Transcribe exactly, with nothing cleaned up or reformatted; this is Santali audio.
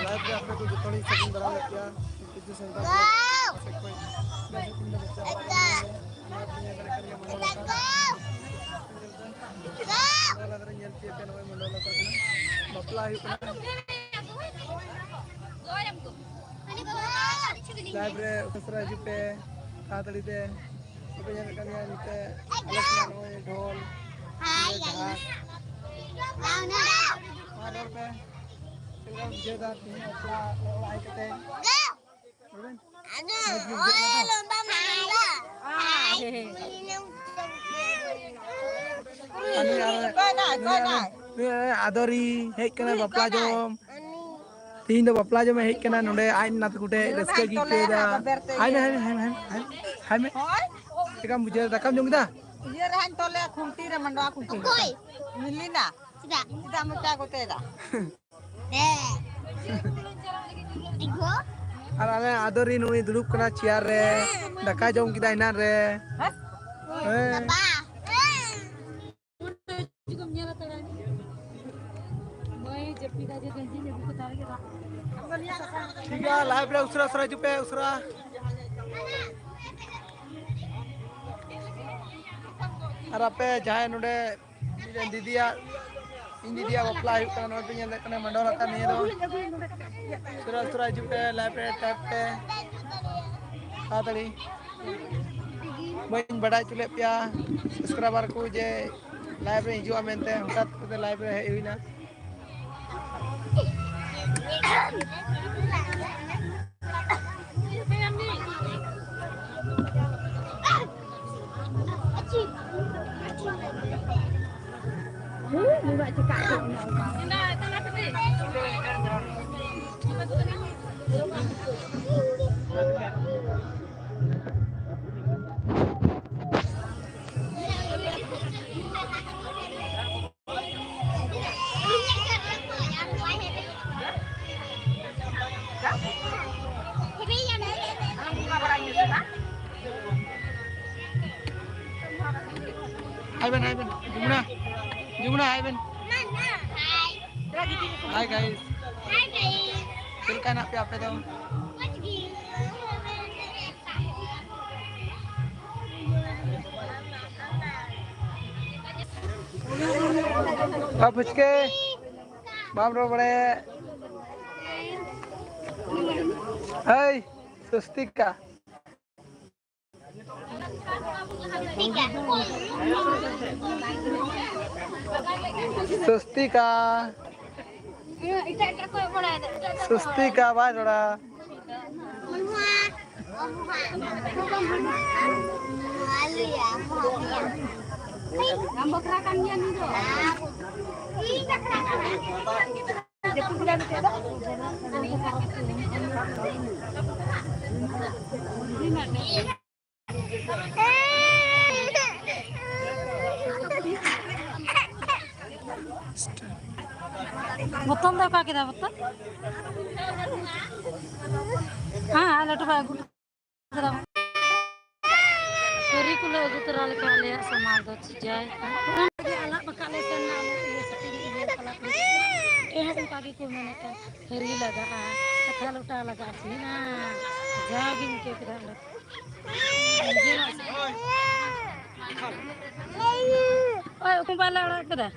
ᱞᱟᱭᱤᱵᱷ ᱨᱮ ᱟᱯᱮ ᱠᱚ ᱡᱚᱛᱚ ᱦᱚᱲᱤᱧ ᱥᱟᱹᱜᱩᱱ ᱫᱟᱨᱟᱢ ᱞᱮᱫ ᱯᱮᱭᱟ᱾ ᱠᱤᱪᱷᱩ ᱥᱮᱱ ᱫᱚ ᱟᱯᱮ ᱠᱚ ᱧᱮᱞ ᱫᱟᱲᱮᱭᱟᱜ ᱠᱟᱱ ᱜᱮᱭᱟ, ᱢᱚᱱᱮ ᱞᱮᱠᱟ ᱢᱚᱱᱰᱚᱞ ᱟᱠᱷᱲᱟ ᱨᱮ ᱧᱮᱞ ᱠᱮᱫ ᱯᱮ, ᱱᱚᱜᱼᱚᱭ ᱢᱚᱱᱰᱚᱞ ᱟᱠᱷᱲᱟ ᱠᱟᱱᱟ, ᱵᱟᱯᱞᱟ ᱦᱩᱭᱩᱜ ᱠᱟᱱᱟ᱾ ᱞᱟᱭᱤᱵᱷ ᱨᱮ ᱩᱥᱟᱹᱨᱟ ᱦᱤᱡᱩᱜ ᱯᱮ, ᱛᱟᱲᱟᱛᱟᱲᱤ ᱛᱮ᱾ ᱟᱯᱮ ᱧᱮᱞᱮᱫ ᱠᱟᱱ ᱜᱮᱭᱟ ᱱᱤᱛᱚᱜ ᱟᱞᱮ ᱥᱮᱱᱟᱜ ᱱᱚᱜᱼᱚᱭ ᱰᱷᱚᱞ, ᱱᱚᱜᱼᱚᱭ ᱡᱟᱦᱟᱸ᱾ ᱢᱟ ᱨᱚᱲ ᱯᱮ, ᱪᱮᱫ ᱞᱮᱠᱟᱢ ᱵᱩᱡᱷᱟᱹᱣ ᱮᱫᱟ ᱛᱮᱦᱮᱧ ᱵᱟᱯᱞᱟ ᱚᱲᱟᱜ ᱦᱮᱡ ᱠᱟᱛᱮ? ᱨᱚᱲ ᱵᱮᱱ᱾ ᱟᱫᱚ ᱢᱚᱡᱽ ᱜᱮ ᱵᱩᱡᱷᱟᱹᱜ ᱠᱟᱱᱟ ᱛᱚ? ᱟᱫᱚ ᱟᱨ ᱱᱩᱭ ᱟᱨ ᱱᱩᱭ ᱟᱨ ᱟᱫᱚᱨᱤ ᱦᱮᱡ ᱠᱟᱱᱟᱭ ᱵᱟᱯᱞᱟ ᱡᱚᱢ᱾ ᱛᱮᱦᱮᱧ ᱫᱚ ᱵᱟᱯᱞᱟ ᱡᱚᱢᱮ ᱦᱮᱡ ᱠᱟᱱᱟ ᱱᱚᱰᱮ, ᱟᱡ ᱱᱟᱛᱮ ᱠᱚᱴᱷᱮᱡ ᱨᱟᱹᱥᱠᱟᱹ ᱜᱮ ᱟᱹᱭᱠᱟᱹᱣ ᱮᱫᱟ᱾ ᱦᱟᱭ ᱢᱮ, ᱦᱟᱭ ᱢᱮ, ᱦᱟᱭ ᱢᱮ, ᱦᱟᱭ ᱢᱮ, ᱦᱟᱭ ᱢᱮ, ᱦᱟᱭ ᱢᱮ᱾ ᱦᱳᱭ᱾ ᱪᱮᱠᱟᱢ ᱵᱩᱡᱷᱟᱹᱣ ᱮᱫᱟ? ᱫᱟᱠᱟᱢ ᱡᱚᱢ ᱠᱮᱫᱟ? ᱤᱭᱟᱹ ᱨᱮᱦᱟᱧ ᱛᱚᱞᱮᱭᱟ, ᱠᱷᱩᱱᱴᱤ ᱨᱮ ᱢᱟᱸᱰᱣᱟ ᱠᱷᱩᱱᱴᱤ᱾ ᱚᱠᱚᱭ? ᱢᱤᱞᱤᱱᱟ᱾ ᱪᱮᱫᱟᱜ? ᱪᱮᱫᱟᱜ ᱢᱚᱪᱟ ᱜᱚᱛᱮᱭᱮᱫᱟ? ᱟᱨ ᱟᱞᱮ ᱟᱫᱚᱨᱤ ᱱᱩᱭ ᱫᱩᱲᱩᱵ ᱠᱟᱱᱟ ᱪᱮᱭᱟᱨ ᱨᱮ, ᱫᱟᱠᱟ ᱡᱚᱢ ᱠᱮᱫᱟ ᱮᱱᱟᱱ ᱨᱮ᱾ ᱦᱮᱸ? ᱦᱮᱸ᱾ ᱵᱟᱵᱟ᱾ ᱴᱷᱤᱠ ᱜᱮᱭᱟ, ᱞᱟᱭᱤᱵᱷ ᱨᱮ ᱩᱥᱟᱹᱨᱟ ᱩᱥᱟᱹᱨᱟ ᱦᱤᱡᱩᱜ ᱯᱮ, ᱩᱥᱟᱹᱨᱟ᱾ ᱟᱨ ᱟᱯᱮ ᱡᱟᱦᱟᱸᱭ ᱱᱚᱰᱮ ᱢᱤᱫᱴᱮᱱ ᱫᱤᱫᱤᱭᱟᱜ, ᱤᱧ ᱫᱤᱫᱤᱭᱟᱜ ᱵᱟᱯᱞᱟ ᱦᱩᱭᱩᱜ ᱠᱟᱱᱟ, ᱱᱚᱜᱼᱚᱭ ᱯᱮ ᱧᱮᱞ ᱫᱟᱲᱮᱭᱟᱜ ᱠᱟᱱᱟ, ᱢᱟᱸᱰᱣᱟ ᱞᱟᱛᱟᱨ ᱱᱤᱭᱟᱹ ᱫᱚ᱾ ᱩᱥᱟᱹᱨᱟ ᱩᱥᱟᱹᱨᱟ ᱦᱤᱡᱩᱜ ᱯᱮ, ᱞᱟᱭᱤᱵᱷ ᱨᱮ ᱴᱮᱯ ᱯᱮ ᱛᱟᱲᱟᱛᱟᱲᱤ᱾ ᱵᱟᱹᱧ ᱵᱟᱰᱟᱭ ᱦᱚᱪᱚ ᱞᱮᱫ ᱯᱮᱭᱟ ᱥᱟᱵᱥᱠᱨᱟᱭᱵᱟᱨ ᱠᱚ ᱡᱮ ᱞᱟᱭᱤᱵᱷ ᱨᱮ ᱦᱤᱡᱩᱜᱼᱟ ᱢᱮᱱᱛᱮ, ᱦᱚᱴᱟᱛ ᱠᱟᱛᱮ ᱞᱟᱭᱤᱵᱷ ᱨᱮ ᱦᱮᱡ ᱦᱩᱭᱱᱟ᱾ Hi Ben, hi Ben. Jumuna. Jumuna, hi Ben. Hi guys. ᱪᱮᱫ ᱞᱮᱠᱟ ᱦᱮᱱᱟᱜ ᱯᱮᱭᱟ ᱟᱯᱮ ᱫᱚ? ᱵᱟ ᱯᱷᱩᱪᱠᱟᱹ, ᱵᱟᱢ ᱨᱚᱲ ᱵᱟᱲᱟᱭᱟ᱾ ᱦᱮᱭ, ᱥᱚᱥᱛᱤᱠᱟ᱾ ᱥᱚᱥᱛᱤᱠᱟ᱾ ᱥᱚᱥᱛᱤᱠᱟ ᱵᱟᱭ ᱨᱚᱲᱟ᱾ ᱵᱚᱛᱚᱞ ᱫᱚ ᱚᱠᱟ ᱠᱮᱫᱟ ᱵᱚᱛᱚᱞ? ᱦᱮᱸ, ᱟᱨ ᱞᱟᱹᱴᱩ ᱵᱟᱭ ᱟᱹᱜᱩ ᱠᱮᱫᱟ᱾ ᱛᱷᱟᱹᱨᱤ ᱠᱚᱞᱮ ᱟᱹᱜᱩ ᱛᱚᱨᱟ ᱞᱮᱠᱷᱟᱱ ᱟᱞᱮᱭᱟᱜ ᱥᱟᱢᱟᱱ ᱫᱚ ᱪᱮᱫ ᱡᱟᱭ ᱟᱞᱟᱜ ᱵᱟᱠᱷᱟᱡ ᱞᱮ ᱥᱮᱱ ᱱᱟ, ᱟᱞᱮ ᱤᱭᱟᱹ ᱥᱮᱴᱮᱨ ᱤᱭᱟᱹ ᱪᱟᱞᱟᱜ ᱠᱟᱱᱟ᱾ ᱮᱦᱚᱵ ᱚᱱᱠᱟ ᱜᱮᱠᱚ ᱢᱮᱱᱮᱫ ᱠᱟᱱ, ᱛᱷᱟᱹᱨᱤ ᱞᱟᱜᱟᱜᱼᱟ, ᱠᱟᱛᱷᱟ ᱞᱚᱴᱟ ᱞᱟᱜᱟᱜᱼᱟ, ᱥᱮᱱᱟ ᱡᱟᱜᱮᱧ ᱟᱹᱭᱠᱟᱹᱣ ᱠᱮᱫᱟ ᱚᱸᱰᱮ᱾ ᱳᱭ, ᱩᱠᱩ ᱵᱟᱞᱮ ᱟᱲᱟᱜ ᱠᱟᱫᱟ᱾